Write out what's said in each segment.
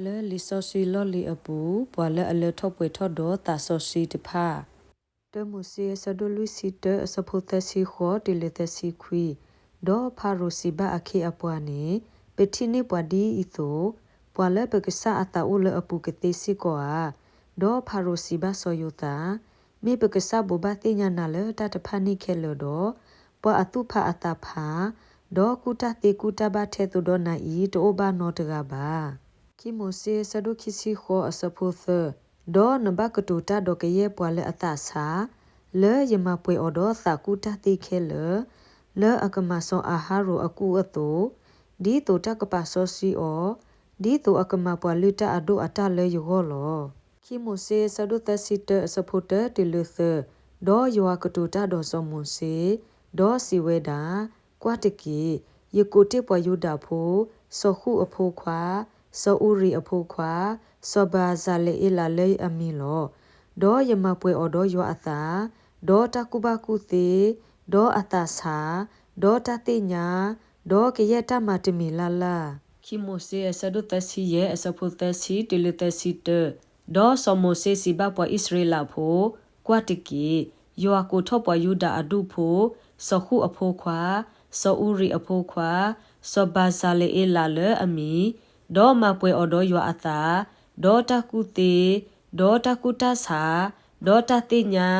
လၢလံာ်စီဆှံလီၢ်လံၤအပူၤ, ပှၤလၢအလၢထီၣ်ပှဲၤထီၣ်ဒီးသးစီဆှံတဖၣ်. တၢမိၤၡ့အဆၢဒိၣ်လွံၢ်ဆံတၢ အဆၢဖိသၢဆံဃိးတုၤလၢသၢဆံခွံ, ဒီးဖၤရိၤစံးဘၣ်အခ့အပှၤန့ၣ်, ပထံၣ်န့ၢ်ပှၤဒ်အံၤအသိး, ပှၤလၢပကစၢ်အသးအိၣ်လၢအပူၤကသ့စ့ၢ်ကီးဧါ. ဒီးဖၤရိၤစံးဘၣ်စီၤယိၤသး, မ့ၢ်ပကစၢ်ဘိးဘၣ်သ့ၣ်ညါနၤလၢတၢ်တဖၣ်န့ၣ်ခဲလၢာ်ဒီး, ပှၤအသူၣ်ဖးအသးဖး, ဒီးကူၣ်တၢ်သ့ကူၣ်တၢ်ဘၣ်ထဲသိးဒီးနၤအံၤ တအိၣ်ဘၣ်နီတဂၤဘၣ်. ခံမိၤၡ့အဆၢဒိၣ်ခံဆံဃိးအဆၢဖိသၢ, ဒီးနဘၣ်ကတိၤတၢ်ဒီးကယဲၢ်ပှၤလၢအသးဆး, လၢယမၤပှဲၤအီၤဒီးသးကူၣ်တၢ်သ့ခဲလၢာ်, လၢအကမၤစီၤအၤဟရိၣ်အကူၣ်အသိး, ဒ်သိးတၢ်ကပာ်စီဆှံအီၤ, ဒ်သိးအကမၤပှၤလုၢ်တၢ်အဒိၣ်အတၢ်လၢယဂီၢ်လီၤ. ခံမိၤၡ့အဆၢဒိၣ်သၢဆံတၢအဆၢဖိတၢတုၤလၢသၢ, ဒီးယွၤကတိၤတၢ်ဒီးစီၤမိၤၡ့, ဒီးစံးဝဲဒၣ်, ကွၢ်တက့ၢ်, ယကိးတ့ၢ်ပှၤယူဒၤဖိ, စီၤဃူၣ်အဖိခွါ, စီၤအူရံၤအဖိခွါ, စီၤဘၤစၤလအ့လးလၢအမံၤလီၤ. ဒီးယမၤပှဲၤအီၤဒီးယွၤအသး, ဒီးတၢ်ကူၣ်ဘၣ်ကူၣ်သ့, ဒီးအသးဆး, ဒီးတၢ်သ့ၣ်ညါ, ဒီးကယဲၢ်တၢ်မၤတမံၤလၢ်လၢ်. ခံမိၤၡ့အဆၢဒိၣ်သၢဆံယဲၢ်အဆၢဖိသၢဆံတုၤလၢသၢဆံတၢ, ဒီးစီၤမိၤၡ့စံးဘၣ်ပှၤအံၣ်စရ့လးဖိ, ကွၢ်တက့ၢ်, ယွၤကိးထီၣ်ပှၤယူဒၤအဒူၣ်ဖိ, စီၤဃူၣ်အဖိခွါ, စီၤအူရံၤအဖိခွါ, စီၤဘၤစၤလအ့လးလၢအမံၤ, ဒီးမၤပှဲၤအီၤဒီးယွၤအသး, ဒီးတၢ်ကူၣ်သ့, ဒီးတၢ်ကူၣ်တၢ်ဆး, ဒီးတၢ်သ့ၣ်ညါ,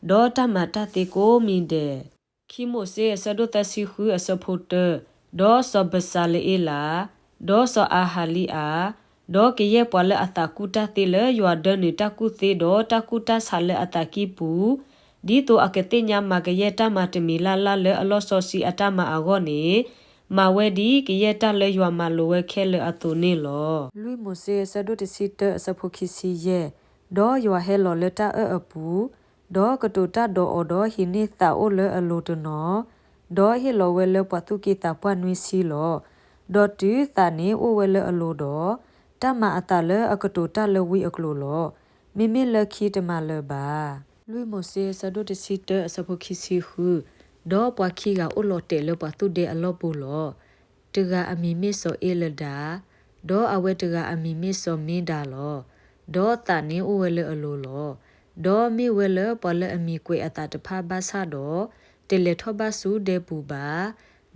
ဒီးတၢ်မၤတၢ်သ့ကိးမံၤဒဲး. ခံမိၤၡ့အဆၢဒိၣ်သၢဆံဃုအဆၢဖိတၢ, ဒီးစီၤဘၢစၤလအ့လး, ဒီးစီၤအၤဟၤလံအၤ, ဒီးကယဲၢ်ပှၤလၢအသးကူၣ်တၢ်သ့လၢယွၤဒၢနုာ်တၢ်ကူၣ်သ့ဒီးတၢ်ကူၣ်တၢ်ဆးလၢအသးကံၢ်ပူၤ, ဒ်သိးအကသ့ၣ်ညါမၤကယဲၢ်တၢ်မၤတမံၤလၢ်လၢ်လၢအလီၢ်စီဆှံအတၢ်မၤအဂီၢ်န့ၣ်, မၤဝဲဒ်ကယဲၢ်တၢ်လၢယွၤမၤလိာ်ဝဲခဲလၢာ်အသိးန့ၣ်လီၤ. လွံၢ်မိၤၡ့အဆၢဒိၣ်တဆံတၢအဆၢဖိခံဆံယဲၢ်, ဒီးယွၤဟဲလီၤလၢတၢ်အၢၣ်အပူၤ, ဒီးကတိၤတၢ်ဒီးအီၤဒီးဟံးန့ၢ်သးအိၣ်လၢအလိၤတနီၤ, ဒီးဟ့ၣ်လီၤဝဲလၢပှၤသူၣ်က့သးပှၢ်နွံဆံလီၤ. ဒီးတုၤသးန့ၣ်အိၣ်ဝဲလၢအလိၤဒီး, တၢ်မၤအသးလၢအကတိၤတၢ်လၢဝံအကျိၤလီၤ. မ့မ့ၢ်လၢခံတမၤလၢၤဘၣ်. လွံၢ်မိၤၡ့အဆၢဒိၣ်တဆံတၢအဆၢဖိခံဆံဃု, ဒီးပှၤခံဂၤအိၣ်လီၤတဲာ်လၢပှၤသူၣ်ဒဲအလီၢ်ပူၤလီၤ. တဂၤအမံၤမ့ၢ်စီၤအ့လဒၤ, ဒီးအဝဲတဂၤအမံၤမ့ၢ်စီၤမ့ဒၤလီၤ. ဒီးသးန့ၣ်အိၣ်ဝဲလၢအလိၤလီၤ. ဒီးမ့ၢ်ဝဲလၢပှၤလၢအမံၤကွဲးအသးတဖၣ်ဘၣ်ဆၣ်ဒီး, တလဲၤထီၣ်ဘၣ်ဆူဒဲပူၤဘၣ်.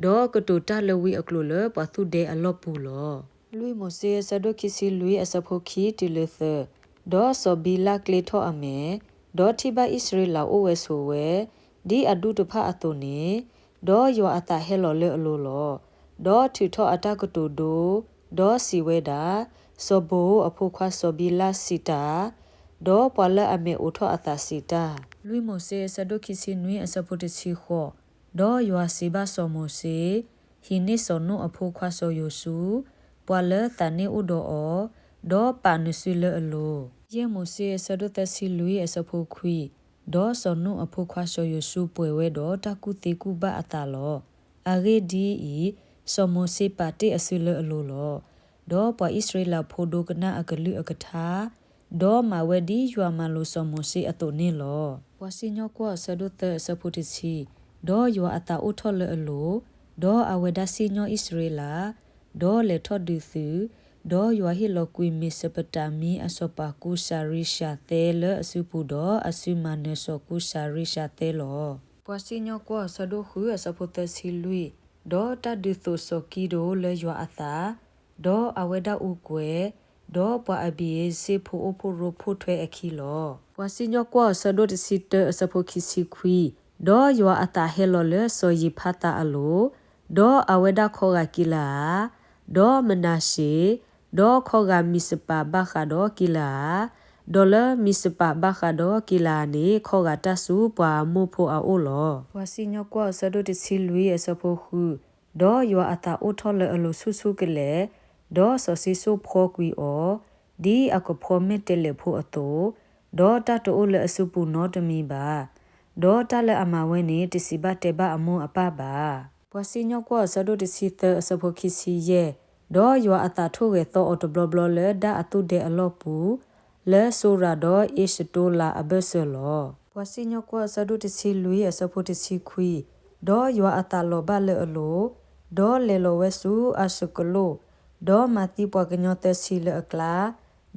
ဒီးကတိၤတၢ်လၢဝံအကျိၤလၢပှၤသူၣ်ဒဲအလီၢ်ပူၤလီၤ. လွံၢ်မိၤၡ့အဆၢဒိၣ်ခံဆံလွံၢ်အဆၢဖိခံတုၤလၢသၢ, ဒီးစီၤဘံလၣ်ကျ့ထီၣ်အမဲာ်, ဒီးထံၣ်ဘၣ်အံၣ်စရ့လးအိၣ်ဝဲဆိးဝဲ, ဒ်အဒူၣ်တဖၣ်အသိးန့ၣ်, ဒီးယွၤအသးဟဲလီၤလၢအလိၤလီၤ. ဒီးထုးထီၣ်အတၢ်ကတိၤဒိ, ဒီးစံးဝဲဒၣ်, စီၤဘိဧိၤအဖိခွါစီၤဘံလၣ်စံးတၢ်, ဒီးပှၤလၢအမဲာ်အိးထီၣ်အသးစံးတၢ်. လွံၢ်မိၤၡ့အဆၢဒိၣ်ခံဆံနွံအဆၢဖိတဆံဃိး, ဒီးယွၤစံးဘၣ်စီၤမိၤၡ့, ဟံးန့ၢ်စီၤနိၣ်အဖိခွါစီၤယိၤၡူ, ပှၤလၢသးန့ၣ်အိၣ်ဒီးအီၤ, ဒီးပာ်နစုလၢအလိၤ. ယဲၢ်မိၤၡ့အဆၢဒိၣ်သၢဆံလွံၢ်အဆၢဖိခွံ, ဒီးစီၤနိၣ်အဖိခွါစီၤယိၤၡူပှဲၤဝဲဒီးတၢ်ကူၣ်သ့ကူၣ်ဘၣ်အသးလီၤ. အဂ့ၢ်ဒ်အံၤ, စီၤမိၤၡ့ပာ်တ့ၢ်အစုလၢအလိၤလီၤ. ဒီးပှၤအံၣ်စရ့လးဖိဒိကနၣ်အကလုၢ်အကထါ, ဒီးမၤဝဲဒ်ယွၤမၤလိာ်စီၤမိၤၡ့အသိးန့ၣ်လီၤ. ပှၤစံၣ်ညီၣ်ကွီၢ်အဆၢဒိၣ်သၢအဆၢဖိတဆံ, ဒီးယွၤအသးအိၣ်ထီၣ်လၢအလိၤ, ဒီးအဝဲဒၣ်စံၣ်ညီၣ်အံၣ်စရ့လး, ဒီးလဲၤထီၣ်ဒုးသုး, ဒီးယွၤဟ့ၣ်လီၤကွံာ်မ့းစပတၤမံအစီၤပၤကူၡၤရံၡၤသဲလၢအစုပူၤဒီး အစုမၤနၢၤစီၤကူၡၤရံၡၤသဲလီၤ. ပှၤစံၣ်ညီၣ်ကွီၢ်အဆၢဒိၣ်ဃုအဆၢဖိသၢဆံလွံၢ်, ဒီးတၢ်ဒုးသိးစီၤကံဒိၣ်လၢယွၤအသး, ဒီးအဝဲဒၣ်အူကွဲၤ, ဒီးပှၤအဘံၤအ့စ့ၣ်ဖိအိၣ်ဖှိၣ်ရိဖှိၣ်ထွဲအခံလီၤ. ပှၤစံၣ်ညီၣ်ကွီၢ်အဆၢဒိၣ်တဆံတၢအဆၢဖိခံဆံခွံ, ဒီးယွၤအသးဟဲလီၤလၢစီၤယံးဖါသးအလိၤ, ဒီးအဝဲဒၣ်ခီဂာ်ကံလၤအၤ, ဒီးမနၤၡ့ၣ်, ဒီးခီဂာ်မံးစပၤဘၣ်ဃးဒီးကံလၤအၤ, ဒီးလၢမံးစပၤဘၣ်ဃးဒီးကံလၤအၤန့ၣ် ခီဂာ်တၢ်ဆူပှၤအမိၢ်ဖိအအိၣ်လီၤ. ပှၤစံၣ်ညီၣ်ကွီၢ်အဆၢဒိၣ်တဆံလွံၢ်အဆၢဖိဃု, ဒီးယွၤအသးအိၣ်ထီၣ်လၢအလိၤဆူၣ်ဆူၣ်ကလဲာ်, ဒီးစီၤၡံၣ်စိၣ်ဖှီကွံာ်အီၤ, ဒ်အကဖှီမဲာ်တဲးလဲးဖိအသိး, ဒီးတၢ်တအိၣ်လၢအစုပူၤနီတမံၤဘၣ်. ဒီးတၢ်လၢအမၤဝဲန့ၣ် တစံးဘၣ်တဲဘၣ်အမိၢ်အပၢ်ဘၣ်. ပှၤစံၣ်ညီၣ်ကွီၢ်အဆၢဒိၣ်တဆံသၢအဆၢဖိခံဆံယဲၢ်, ဒီးယွၤအသးထိၣ်ဂဲၤသီအီၤတဘျီဘျီလၢဒၣ်အသူၣ်ဒဲအလီၢ်ပူၤ, လၢစိရၤဒီးအ့းစတိလးအဘၢၣ်စၢၤလီၤ. ပှၤစံၣ်ညီၣ်ကွီၢ်အဆၢဒိၣ်တဆံလွံၢ်အဆၢဖိတဆံခွံ, ဒီးယွၤအသးလီၤဘၣ်လၢအလိၤ, ဒီးလဲၤလီၤဝဲဆူအၤၡကလိၣ်, ဒီးမၤသံပှၤကညီသၢဆံလၢအကျါ,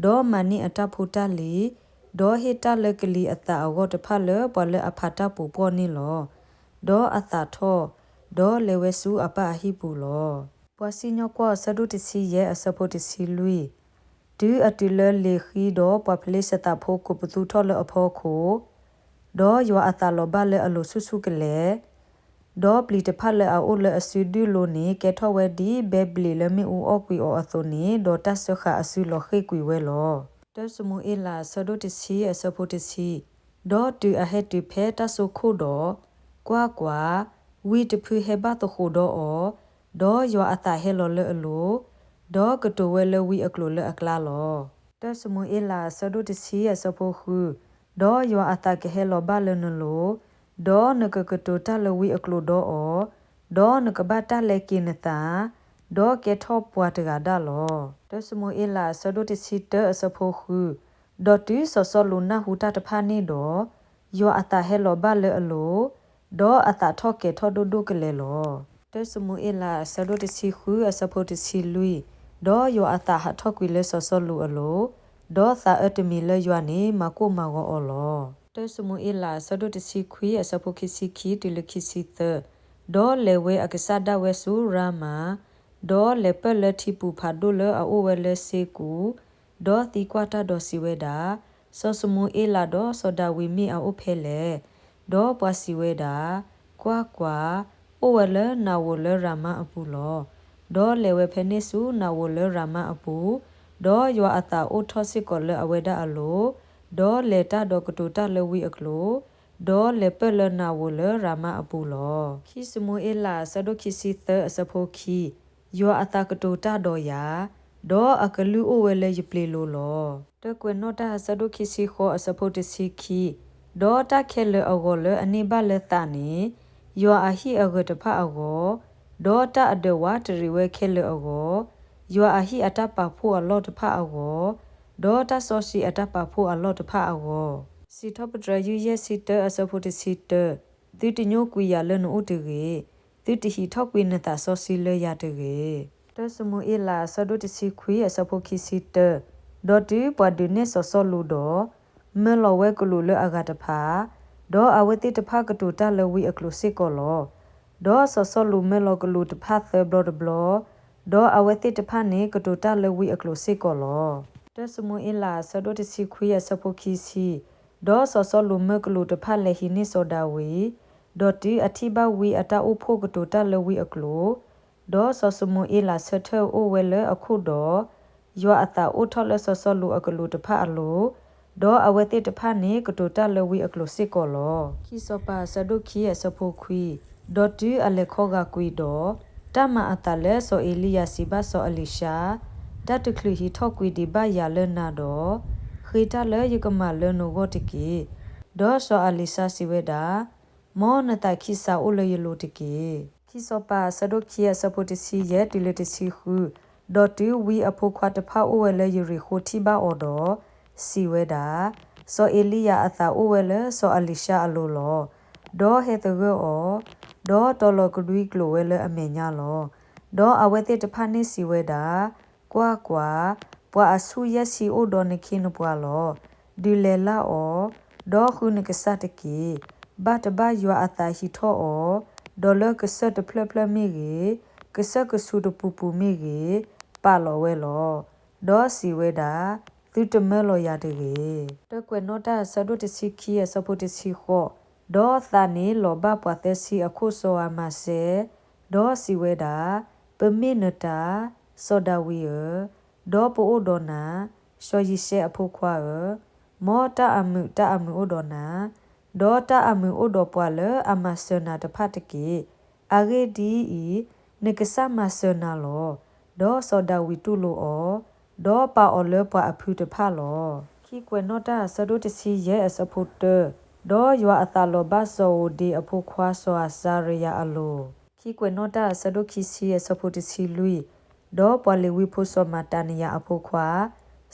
ဒီးမၤန့ၢ်အတၢ်ဖိတၢ်လံၤ, ဒီးဟ့ၣ်တၢ်လၢကလံၤအသးအဂီၢ်တဖၣ်လၢပှၤလၢအဖးတၢ်ပူၤပှီၢ်န့ၣ်လီၤ. ဒီးအသးထီၣ်, ဒီးလဲၤဝဲဆူအပၢ်အဟံၣ်ပူၤလီၤ. ပှၤစံၣ်ညီၣ်ကွီၢ်အဆၢဒိၣ်တဆံယဲၢ်အဆၢဖိတဆံလွံၢ်, တုၤအတုၤလၢလံာ်ဃံဒီးပှၤဖလ့ၡသးဖိကိးပသူထီၣ်လၢအဖီခိၣ်, ဒီးယွၤအသးလီၤဘၣ်လၢအလိၤဆူၣ်ဆူၣ်ကလဲာ်, ဒီးပျံၤတဖၣ်လၢအအိၣ်လၢအစုဒုၣ်လိၤန့ၣ် ကဲထီၣ်ဝဲဒ်ဘဲဘျံးလၢမ့ၣ်အူအီၣ်ကွံာ်အီၤအသိးန့ၣ်, ဒီးတၢ်စၢဃာ်အစုလီၤဃ့ၢ်ကွံာ်ဝဲလီၤ. တၢၡမူၤအ့လးအဆၢဒိၣ်တဆံအဆၢဖိတဆံ, ဒီးတုၤအဟဲတုၤဖဲတၢ်စိခိၣ်ဒီး, ကွၢ်ကွၢ်, ဝံတဖုဟဲဘၣ်သဃိးဒီးအီၤ, ဒီးယွၤအသးဟဲလီၤလၢအလိၤ, ဒီးကတိၤဝဲလၢဝံအကျိာ်လၢအကျါလီၤ. တၢၡမူၤအ့လးအဆၢဒိၣ်တဆံအဆၢဖိဃု, ဒီးယွၤအသးကဟဲလီၤဘၣ်လၢနလိၤ, ဒီးနကကတိၤတၢ်လၢဝံအကျိာ်ဒီးအီၤ, ဒီးနကဘၣ်တၢ်လဲက့ၤနသး, ဒီးကဲထီၣ်ပှၤတဂၤဒၣ်လီၤ. တၢၡမူၤအ့လးအဆၢဒိၣ်တဆံတၢအဆၢဖိဃု, ဒီးတုၤစီၤစီလူးနၢ်ဟူတၢ်တဖၣ်န့ၣ်ဒီး, ယွၤအသးဟဲလီၤဘၣ်လၢအလိၤ, ဒီးအသးထီၣ်ကဲၤထီၣ်ဒိၣ်ဒိၣ်ကလဲာ်လီၤ. တၢၡမူၤအ့လးအဆၢဒိၣ်တဆံဃုအဆၢဖိတဆံလွံၢ်, ဒီးယွၤအသးဟးထီၣ်ကွံာ်လၢစီၤစီလူးအလိၤ, ဒီးသးအၢတမံၤလၢယွၤန့ၣ် မၤကိၢ်မၤဂီၤအီၤလီၤ. တၢၡမူၤအ့လးအဆၢဒိၣ်တဆံခွံအဆၢဖိခံဆံခံတုၤလၢခံဆံသၢ, ဒီးလဲၤဝဲအကစၢ်ဒၣ်ဝဲဆူရၤမၤ, ဒီးလဲၤပၢၢ်လၢထံပူၤဖးဒိၣ်လၢအအိၣ်ဝဲလၢစ့ကူး, ဒီးသံကွၢ်တၢ်ဒီးစံးဝဲဒၣ်, စီၤၡမူၤအ့လးဒီးစီၤဒၤဝံးမ့ၢ်အအိၣ်ဖဲလဲၣ်. ဒီးပှၤစံးဝဲဒၣ်, ကွၢ်ကွၢ်, အိၣ်ဝဲလၢနၤဝိာ်လၢရၤမၤအပူၤလီၤ. ဒီးလဲၤဝဲဖဲန့ၣ်ဆူနၤဝိာ်လၢရၤမၤအပူၤ, ဒီးယွၤအသးအိၣ်ထီၣ်စ့ၢ်ကီးလၢအဝဲဒၣ်အလိၤ, ဒီးလဲၤတၢ်ဒီးကတိၤတၢ်လၢဝံအကျိာ်, ဒီးလဲၤပၢၢ်လၢနၤဝိာ်လၢရၤမၤအပူၤလီၤ. ခံၡမူၤအ့လးအဆၢဒိၣ်ခံဆံသၢအဆၢဖိခံ, ယွၤအသးကတိၤတၢ်ဒီးယၤ, ဒီးအကလုၢ်အိၣ်ဝဲလၢယပျ့ၤလိၤလီၤ. တၢ်ကွဲးနီၣ်တၢ်အဆၢဒိၣ်ခံဆံဃိးအဆၢဖိတဆံခံ, ဒီးတၢ်ခဲလၢာ်အဂီၤလၢအန့ၢ်ဘၣ်လၢသးန့ၣ်, ယွၤအဟံၣ်အဂၢၢ်တဖၣ်အဂီၢ်, ဒီးတၢ်အဒၢးဝးတရံးဝဲခဲလၢာ်အဂီၢ်, ယွၤအဟံၣ်အတၢ်ပာ်ဖှိၣ်အလီၢ်တဖၣ်အဂီၢ်, ဒီးတၢ်စီဆှံအတၢ်ပာ်ဖှိၣ်အလီၢ်တဖၣ်အဂီၢ်, စံးထီၣ်ပတြၢၤယုၢ်ယဲၢ်ဆံတၢအဆၢဖိတဆံတၢ, သုတညိကွံာ်ယၤလၢနအိၣ်တဂ့ၤ, သုတဟံးထီၣ်ကွံာ်နသးစီဆှံလၢယၤတဂ့ၤ. တၢၡမူၤအ့လးအဆၢဒိၣ်တဆံခွံအဆၢဖိခံဆံတၢ, ဒီးတုၤပှၤဒုးနဲၣ်စီၤစီလူးဒီး, မၢလီၤဝဲကလူးလၢအဂၤတဖၣ်, ဒီးအဝဲသ့ၣ်တဖၣ်ကတိၤတၢ်လၢဝံအကျိာ်စ့ၢ်ကီးလီၤ. ဒီးစီၤစီလူးမၢလီၤကလူးတဖၣ်သၢဘျီတဘျီ, ဒီးအဝဲသ့ၣ်တဖၣ်န့ၣ်ကတိၤတၢ်လၢဝံအကျိာ်စ့ၢ်ကီးလီၤ. တၢၡမူၤအ့လးအဆၢဒိၣ်တဆံခွံအဆၢဖိခံဆံ, ဒီးစီၤစီလူးမၢကလူးတဖၣ်လဲၤဟံးန့ၢ်စီၤဒၤဝံး, ဒီးတုၤအထံၣ်ဘၣ်ဝံအတၢ်အိၣ်ဖှိၣ်ကတိၤတၢ်လၢဝံအကျိာ်, ဒီးစီၤၡမူၤအ့လးဆၢထၢၣ်အိၣ်ဝဲလၢအခိၣ်ဒီး, ယွၤအသးအိၣ်ထီၣ်လၢစီၤစီလူးအကလူးတဖၣ်အလိၤ, ဒီးအဝဲသ့ၣ်တဖၣ်န့ၣ်ကတိၤတၢ်လၢဝံအကျိာ်စ့ၢ်ကီးလီၤ. ခံစီၤပၤအဆၢဒိၣ်ခံအဆၢဖိခွံ, ဒီးတုၤအလဲၤခီဂာ်ကွံာ်ဒီး, တၢ်မၤအသးလၢစီၤအ့လံယၤစံးဘၣ်စီၤအလံၤၡါ, တၢ်တချုးဟံးထီၣ်ကွံာ်ဒံးဘၣ်ယၤလၢနၤဒီး, ဃ့တၢ်လၢယကမၤလၢနဂီၢ်တက့ၢ်. ဒီးစီၤအလံၤၡါစံးဝဲဒၣ်, မ်နသးခံစးအိၣ်လၢယလိၤတက့ၢ်. ခံစီၤပၤအဆၢဒိၣ်ခံအဆၢဖိတဆံယဲၢ်တုၤလၢတဆံဃု, ဒီးတုၤဝံအဖိခွါတဖၣ်အိၣ်ဝဲလၢယရံၤဃိထံၣ်ဘၣ်အီၤဒီး, စံးဝဲဒၣ်, စီၤအ့လံယၤအသးအိၣ်ဝဲလၢစီၤအလံၤၡါအလိၤလီၤ. ဒီးဟဲသဂၢၢ်အီၤ, ဒီးတီၤလီၤကဒွံကျိာ်ဝဲလၢအမဲာ်ညါလီၤ. ဒီးအဝဲသ့ၣ်တဖၣ်န့ၣ်စံးဝဲဒၣ်, ကွၢ်ကွၢ်, ပှၤအဆူၣ်ယဲၢ်ဆံအိၣ်ဒီးနခ့နပှၤလီၤ. ဒုးလဲၤလၢ်အီၤ, ဒီးဃုနကစၢ်တက့ၢ်. ဘၣ်တဘၣ်ယွၤအသးဟံးထီၣ်အီၤ, ဒီးလၢကစၢၢ်တဖျၢၣ်ဖျၢၣ်မ့ၢ်ဂ့ၤ, ကစၢၢ်ကဆူးတပူၤပူၤမ့ၢ်ဂ့ၤ, ပာ်လီၤဝဲလီၤ. ဒီးစံးဝဲဒၣ်, သုတမၢလီၤယၤတဂ့ၤ. တၢ်ကွဲးနီၣ်တၢ်အဆၢဒိၣ်တဆံခံအဆၢဖိတဆံဃိး, ဒီးသးန့ၣ်လီၤဘၣ်ပှၤသၢဆံအခိၣ်စီၤအၤမၤစဲ, ဒီးစံးဝဲဒၣ်, ပမ့ၢ်နတၢ်, စီၤဒၤဝံးဧၢ, ဒီးပအိၣ်ဒီးနၤ, စီၤယံၤၡဲအဖိခွါဧၢ, မ်တၢ်အမုာ်တၢ်အမုာ်အိၣ်ဒီးနၤ, ဒီးတၢ်အမုာ်အိၣ်ဒီးပှၤလၢအမၤစၢၤနၤတဖၣ်တက့ၢ်. အဂ့ၢ်ဒ်အံၤ, နကစၢ်မၤစၢၤနၤလီၤ. ဒီးစီၤဒၤဝံးတူၢ်လိာ်အီၤ, ဒီးပာ်အီၤလၢပှၤအဖုတဖၣ်လီၤ. ခံကွဲးနီၣ်တၢ်အဆၢဒိၣ်တဆံယဲၢ်အဆၢဖိတၢ, ဒီးယွၤအသးလီၤဘၣ်စီၤဧိၤဒ့အဖိခွါစီၤအစါရယၤအလိၤ. ခံကွဲးနီၣ်တၢ်အဆၢဒိၣ်ခံဆံအဆၢဖိတဆံလွံၢ်, ဒီးပှၤလ့ၤဝံဖိစီၤမၤတနံယၤအဖိခွါ,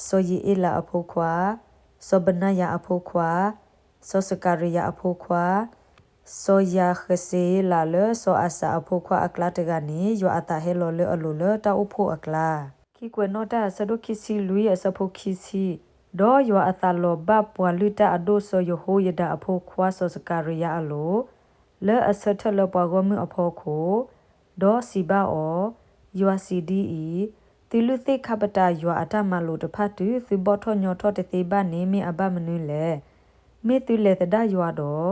စီၤယံးအ့လးအဖိခွါ, စီၤဘနၤယၤအဖိခွါ, စီၤစကၤရယၤအဖိခွါ, စီၤယၤဃစ့လးလၢစီၤအၤစၤအဖိခွါအကျါတဂၤန့ၣ် ယွၤအသးဟဲလီၤလၢအလိၤလၢတၢ်အိၣ်ဖှိၣ်အကျါ. ခံကွဲးနီၣ်တၢ် အဆၢဒိၣ်ခံဆံလွံၢ် အဆၢဖိခံဆံ, ဒီးယွၤအသးလီၤဘၣ်ပှၤလုၢ်တၢ်အဒိၣ်စီၤယဟိယဒၤအဖိခွါစီၤစကၤရယၤအလိၤ, လၢအဆၢထၢၣ်လၢပှၤဂီၢ်မုၢ်အဖီခိၣ်, ဒီးစံးဘၣ်အီၤ, ယွၤစံးဒ်အံၤ, သုလုၢ်သ့ၣ်ခါပတာယွၤအတၢ်မၤလိာ်တဖၣ်တုၤ သုဘီၣ်ထီၣ်ညီထီၣ်တသ့ဘၣ်န့ၣ် မ့ၢ်အဘၣ်မနုၤလဲၣ်. မ့ၢ်သုလဲၤသဒၣ်ယွၤဒီး,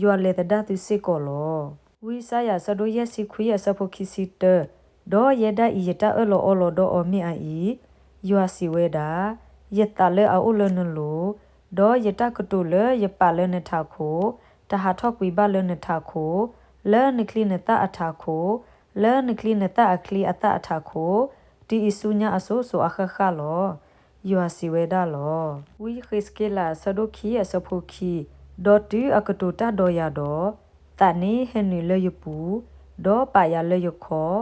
ယွၤလဲၤသဒၣ်သုစ့ၢ်ကီးလီၤ. ဝံယၡါယၤ အဆၢဒိၣ်ယဲၢ်ဆံခွံ အဆၢဖိခံဆံတၢ, ဒီးယဲဒၣ်အံၤ ယတၢ်အၢၣ်လီၤအီလီၤဒီးအီၤမ့ၢ်အအံၤ, ယွၤစံးဝဲဒၣ်, ယသးလၢအအိၣ်လၢနလိၤ, ဒီးယတၢ်ကတိၤလၢယပာ်လၢနထးခိၣ်, တဟးထီၣ်ကွံာ်ဘၣ်လၢနထးခိၣ်, လၢနချံနသၣ်အထးခိၣ်, လၢနချံနသၣ်အချံအသၣ်အထးခိၣ်, တုၤအံၤဆူညါအစိၤစိၤအဃၣ်ဃၣ်လီၤ. ယွၤစံးဝဲဒၣ်လီၤ. ဝံဃ့းစက့လး အဆၢဒိၣ်ခံ အဆၢဖိခံ, ဒီးတုၤအကတိၤတၢ်ဒီးယၤဒီး, သးန့ၣ်ဟဲနုာ်လၢယပူၤ, ဒီးပာ်ယၤလၢယခီၣ်,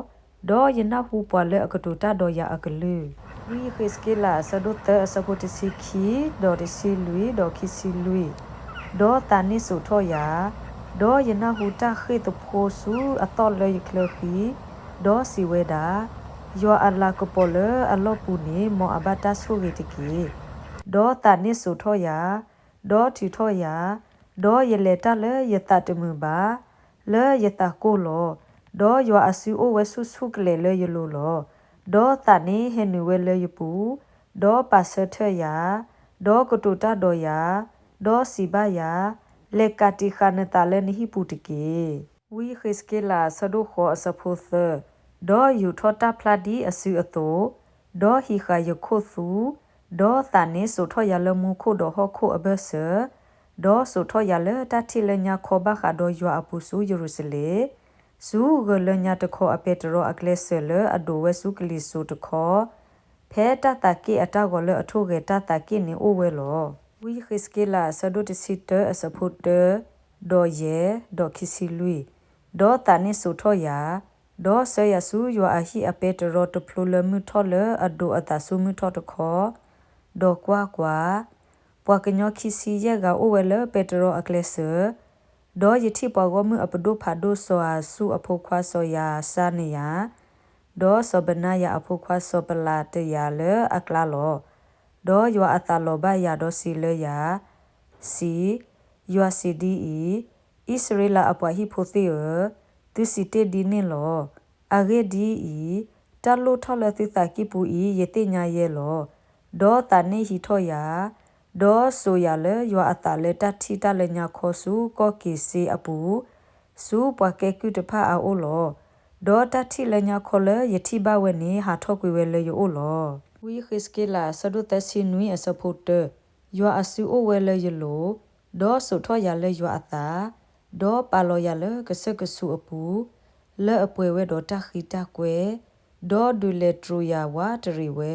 ဒီးယနၢ်ဟူပှၤလၢအကတိၤတၢ်ဒီးယၤအကလုၢ်. ဝံဃ့းစက့လး အဆၢဒိၣ်သၢ အဆၢဖိတဆံခံ, ဒီးတဆံလွံၢ်, ဒီးခံဆံလွံၢ်, ဒီးသးန့ၣ်စိာ်ထီၣ်ယၤ, ဒီးယနၢ်ဟူတၢ်ဃ့ၢ်သဖှိဆူအသီၣ်လၢယချၢဃံ, ဒီးစံးဝဲဒၣ်, ယွၤအလၤကပီၤလၢအလီၢ်ပူၤန့ၣ် မ်အဘၣ်တၢ်ဆိၣ်ဂ့ၤတက့ၢ်. ဒီးသးန့ၣ်စိာ်ထီၣ်ယၤ, ဒီးထုးထီၣ်ယၤ, ဒီးယလဲၤတၢ်လၢယသးတမုာ်ဘၣ်, လၢယသးကိၢ်လီၤ. ဒီးယွၤအစုအိၣ်ဝဲဆူၣ်ဆူၣ်ကလဲာ်လၢယလိၤလီၤ. ဒီးသးန့ၣ်ဟဲနုာ်ဝဲလၢယပူၤ, ဒီးပာ်ဆၢထၢၣ်ယၤ, ဒီးကတိၤတၢ်ဒီးယၤ, ဒီးစံးဘၣ်ယၤ, လဲၤကးတံာ်ဃာ်နသးလၢနဟံၣ်ပူၤတက့ၢ်. ဝံဃ့းစက့လး အဆၢဒိၣ်ဃိး အဆၢဖိသၢ, ဒီးယူာ်ထီၣ်တၢ်ဖျါဒ်အစုအသိး, ဒီးဟံးဃာ်ယခိၣ်သူ, ဒီးသးန့ၣ်စိာ်ထီၣ်ယၤလၢမူခိၣ်ဒီးဟီၣ်ခိၣ်အဘၢၣ်စၢၤ, ဒီးစိာ်ထီၣ်ယၤလၢတၢ်ထံၣ်လၢညါခီဘၣ်ဃးဒီးယွၤအပူၤဆူယရူၤၡလ့ၣ်, ဆူဂၢၤလၢညါတခီအပဲတြီအကျဲစၢၤလၢအဒိးဝဲဆူကလံၤစိးတခီ, ဖဲတၢ်သးက့ၣ်အတၢ်ဂီၤလၢအထိၣ်ဂဲၤတၢ်သးက့ၣ်န့ၣ်အိၣ်ဝဲလီၤ. ဝံဃ့းစက့လး အဆၢဒိၣ်တဆံတၢ အဆၢဖိတၢ, ဒီးယဲၢ်, ဒီးခံဆံလွံၢ်, ဒီးသးန့ၣ်စိာ်ထီၣ်ယၤ, ဒီးဆှၢယၤဆူယွၤအဟံၣ်အပဲတြီတဖျိလၢမုၢ်ထီၣ်လၢအဒိးအသးဆူမုၢ်ထီၣ်တခီ, ဒီးကွၢ်ကွၢ်, ပှၤကညီခံဆံယဲၢ်ဂၤအိၣ်ဝဲလၢပဲတြီအကျဲစၢၤ, ဒီးယထံၣ်ပှၤဂီၢ်မုၢ်အပဒိၣ်ဖးဒိၣ်စီၤအၤစူၢ်အဖိခွါစီၤယၤစါနယၤ, ဒီးစီၤဘနါယၤအဖိခွါစီၤပလးတယၤလၢအကျါလီၤ. ဒီးယွၤအသးလီၤဘၣ်ယၤဒီးစံးလၢယၤ, စံး, ယွၤစံးဒ်အံၤ, အံၣ်စရ့လးအပှၤဟံၣ်ဖိသ့ၣ်ဧၢ, သုစံးတ့ၢ်ဒ်န့ၣ်လီၤ. အဂ့ၢ်ဒ်အံၤ, တၢ်လိၣ်ထီၣ်လၢသုသးကံၢ်ပူၤအံၤ ယသ့ၣ်ညါယဲလီၤ. ဒီးသးန့ၣ်ဟံးထီၣ်ယၤ, ဒီးစိာ်ယၤလၢယွၤအသးလၢတၢ်ထံၣ်တၢ်လၢညါခီဆူကီၢ်က့ၤစ့အပူၤ, ဆူပှၤကဲကုၢ်တဖၣ်အအိၣ်လီၤ. ဒီးတၢ်ထံၣ်လၢညါခီလၢယထံၣ်ဘၣ်ဝဲန့ၣ် ဟးထီၣ်ကွံာ်ဝဲလၢယအိၣ်လီၤ. ဝံဃ့းစက့လး အဆၢဒိၣ်သၢဆံနွံ အဆၢဖိတၢ, ယွၤအစုအိၣ်ဝဲလၢယလိၤ, ဒီးစိာ်ထီၣ်ယၤလၢယွၤအသး, ဒီးပာ်လီၤယၤလၢကစၢၢ်ကဆူးအပူၤ, လၢအပှဲၤဝဲဒီးတၢ်ဃံတၢ်ကွဲၤ, ဒီးဒုးလဲၤတြူာ်ယၤဝးတရံးဝဲ,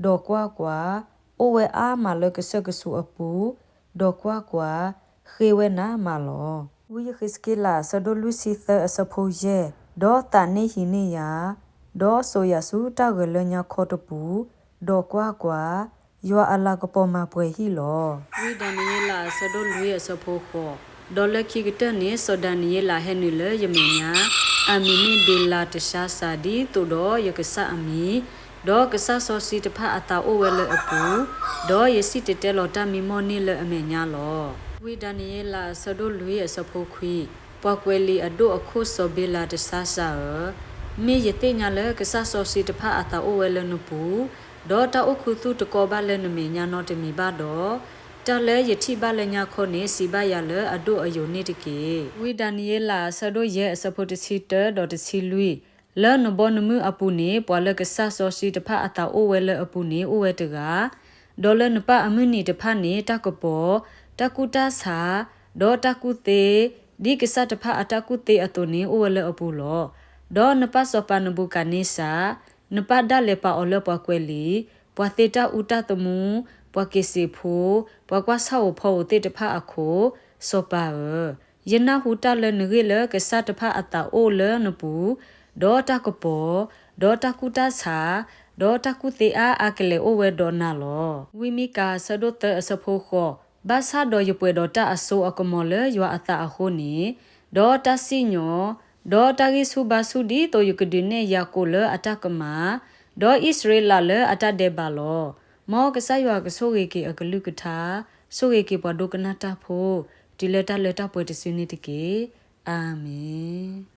ဒီးကွၢ်ကွၢ်, အိၣ်ဝဲအါမးလၢကစၢၢ်ကဆူးအပူၤ, ဒီးကွၢ်ကွၢ်, ဃ့ဝဲနးမးလီၤ. ဝံဃ့းစက့လး အဆၢဒိၣ်လွံၢ်ဆံသၢ အဆၢဖိယဲၢ်, ဒီးသးန့ၣ်ဟံးန့ၢ်ယၤ, ဒီးစိာ်ယၤဆူတၢ်ဂၢၢ်လၢညါခီတပူၤ, ဒီးကွၢ်ကွၢ်, ယွၤအလၤကပီၤမၤပှဲၤဟံၣ်လီၤ. ဝံဒၤနံးယ့လး အဆၢဒိၣ်လွံၢ် အဆၢဖိဃိး, ဒီးလၢခံကတၢၢ်န့ၣ် စီၤဒၤနံးယ့လးဟဲနုာ်လၢယမဲာ်ညါ, အမံၤမ့ၢ်ဘ့လၤတၡါစၤ ဒ်သိးဒီးယကစၢ်အမံၤ, ဒီးကစၢ်စီဆှံတဖၣ်အသးအိၣ်ဝဲလၢအပူၤ, ဒီးယစံၣ်တဲၤတဲလီၤတၢ်မံမီၢ်န့ၢ်လၢအမဲာ်ညါလီၤ. ဝံဒၤနံးယ့လး အဆၢဒိၣ်လွံၢ် အဆၢဖိခွံ, ပှၤကွဲးလံာ်အဒိၣ်အခိၣ်စီၤဘ့လၤတၡါစၤဧၢ, မ့ၢ်ယသ့ၣ်ညါလၢကစၢ်စီဆှံတဖၣ်အသးအိၣ်ဝဲလၢနပူၤ, ဒီးတၢ်အိၣ်ခူသူၣ်တကီဘၣ်လၢနမဲာ်ညါနီတမံၤဘၣ်ဒီး, တၢ်လၢယထံၣ်ဘၣ်လၢညါခီန့ၣ် စံးဘၣ်ယၤလၢအဒိၣ်အယိာ်န့ၣ်တက့ၢ်. ဝံဒၤနံးယ့လး အဆၢဒိၣ်ယဲၢ် အဆၢဖိတဆံတၢ ဒီးတဆံလွံၢ်, လၢနဘီနမုၢ်အပူၤန့ၣ် ပှၤလၢကစၢ်စီဆှံတဖၣ်အသးအိၣ်ဝဲလၢအပူၤန့ၣ် အိၣ်ဝဲတဂၤ, ဒီးလၢနပၢ်အမုၢ်နံၤတဖၣ်န့ၣ် တၢ်ကပီၤ, တၢ်ကူၣ်တၢ်ဆး, ဒီးတၢ်ကူၣ်သ့, ဒ်ကစၢ်တဖၣ်အတၢ်ကူၣ်သ့အသိးန့ၣ် အိၣ်ဝဲလၢအပူၤလီၤ. ဒီးနပၢ်စီၤပၤနဘူၤခၣ်န့စၢ်, နပၢ်ဒၣ်လဲာ်ပာ်အီၤလၢပှၤကွဲးလံာ်, ပှၤသ့တၢ်အူတၢ်သမူ, ပှၤက့ၤစံးဖိ, ပှၤကွၢ်ဆၣ်ဧိၤဖီဧိၤသ့ၣ်တဖၣ်အခိၣ်, စီၤပၤဧၢ, ယနၢ်ဟူတၢ်လၢနဂ့ၢ်လၢကစၢ်တဖၣ်အသးအိၣ်လၢနပူၤ, ဒီးတၢ်ကပီၤ, ဒီးတၢ်ကူၣ်တၢ်ဆး, ဒီးတၢ်ကူၣ်သ့အါအါကလဲာ်အိၣ်ဝဲဒီးနၤလီၤ. ဝံမံကၤ အဆၢဒိၣ်သၢ အဆၢဖိဃိး, ဘၣ်ဆၣ်ဒီးယပှဲၤဒီးတၢ်အစိအကမီၤလၢယွၤအသးအဃိန့ၣ်, ဒီးတၢ်စံၣ်ညီၣ်, ဒီးတၢ်ဂံၢ်ဆူၣ်ဘါဆူၣ်ဒ်သိးယကဒုးနဲၣ်ယၤကိာ်လၢအတၢ်ကမၣ်, ဒီးအံၣ်စရ့လးလၢအတၢ်ဒဲးဘးလီၤ. မ်ကစၢ်ယွၤကဆိၣ်ဂ့ၤက့ၤအကလုၢ်ကထါ, ဆိၣ်ဂ့ၤက့ၤပှၤဒိကနၣ်တၢ်ဖိ, တုၤလၢတၢ်လၢတၢ်ပှဲၤတစုန့ၣ်တက့ၢ်. အၤမ့ၣ်.